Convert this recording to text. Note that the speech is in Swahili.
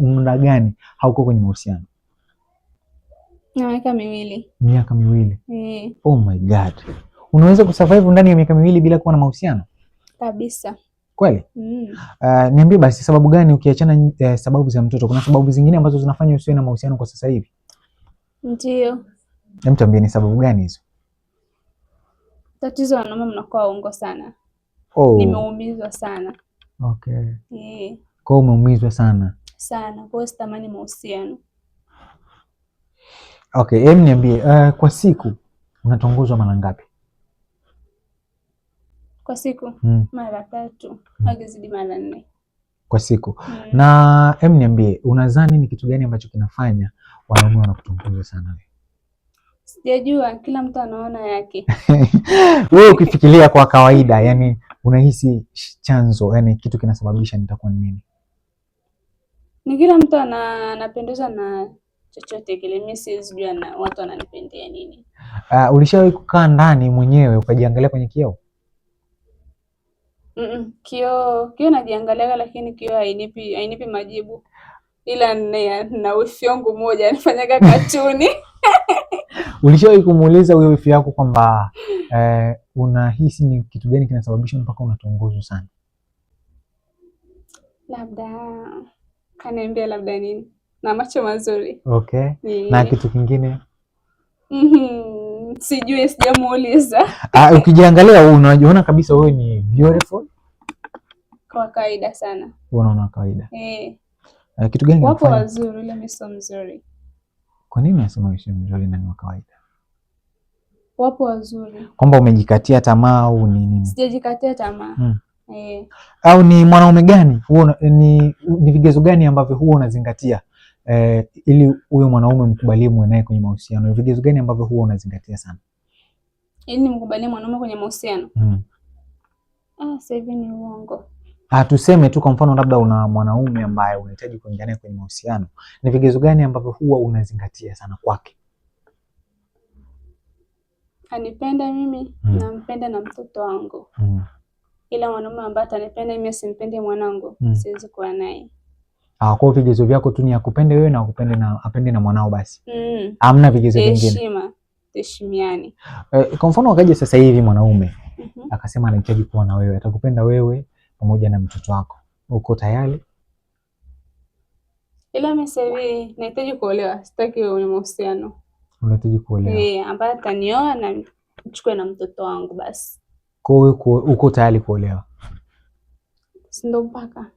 Muda gani hauko kwenye mahusiano? Na miaka 2. Miaka 2. Eh. Oh my God. Unaweza kusurvive ndani ya miaka 2 bila kuwa na mahusiano? Kabisa. Kweli? Mm. Niambie basi sababu gani ukiachana sababu za mtoto, kuna sababu zingine ambazo zinafanya usiwe na mahusiano kwa sasa hivi? Ndio. Hem, tuambie ni sababu gani hizo? Tatizo wanaume mnakuwa waongo sana. Oh. Nimeumizwa sana. Okay. Eh. Kwa hiyo umeumizwa sana. Sana. Kwa hiyo sitamani mahusiano. Okay, hem niambie, kwa siku unatongozwa mara ngapi? Kwa siku? Mara 3, akizidi mara 4. Kwa siku. Na hem niambie, unadhani ni kitu gani ambacho kinafanya wanaume wanakutongoza sana wewe? Sijajua, kila mtu anaona yake. Wewe ukifikiria kwa kawaida, yani unahisi chanzo, yani kitu kinasababisha nitakuwa ni nini? Ni kila mtu anapendezwa na chochote kile. Mimi siwezi jua na watu wananipendea nini. Ulishawahi kukaa ndani mwenyewe ukajiangalia kwenye kioo? Kioo najiangalia, lakini kioo hainipi majibu. Ila na wifi yangu mmoja anafanyaga katuni. Ulishawahi kumuuliza huyo wifi yako kwamba unahisi ni kitu gani kinasababisha mpaka unatongozwa sana? Labda kaniambia labda nini? Na macho mazuri. Okay. Na kitu kingine? Sijui, sijamuuliza. Ukijiangalia unajiona kabisa wewe ni beautiful? Kwa kawaida sana. Unaona kawaida. Kitu gani Wapo kinakufanya? wazuri, ila mimi sio mzuri. Kwa nini unasema wewe sio mzuri na ni wa kawaida? Wapo wazuri. Kwamba umejikatia tamaa au ni nini? Sijajikatia tamaa. Au ni mwanaume gani? Huo ni vigezo gani ambavyo huwa unazingatia ili huyo mwanaume mkubalie muwe naye kwenye mahusiano? Ni vigezo gani ambavyo huwa unazingatia sana? Ili nimkubalie mwanaume kwenye mahusiano? Sasa hivi ni uongo. Tuseme tu kwa mfano labda una mwanaume ambaye unahitaji kuingia naye kwenye mahusiano. Ni vigezo gani ambavyo huwa unazingatia sana kwake? Anipenda mimi, nampenda na mtoto wangu. Ila mwanaume ambaye atanipenda mimi asimpende mwanangu, siwezi kuwa naye. Kwa hiyo vigezo vyako tu ni akupende wewe na akupende na apende na mwanao basi. Hamna vigezo vingine. Heshima, tuheshimiane. Kwa mfano akaja sasa hivi mwanaume akasema anahitaji kuwa na wewe, atakupenda wewe pamoja na mtoto wako. Uko tayari? Ila mimi sasa hivi nahitaji kuolewa, sitaki ule mahusiano. Unahitaji kuolewa. Ambaye atanioa na nichukue na mtoto wangu basi. Kwa hiyo uko tayari kuolewa? Si ndo mpaka.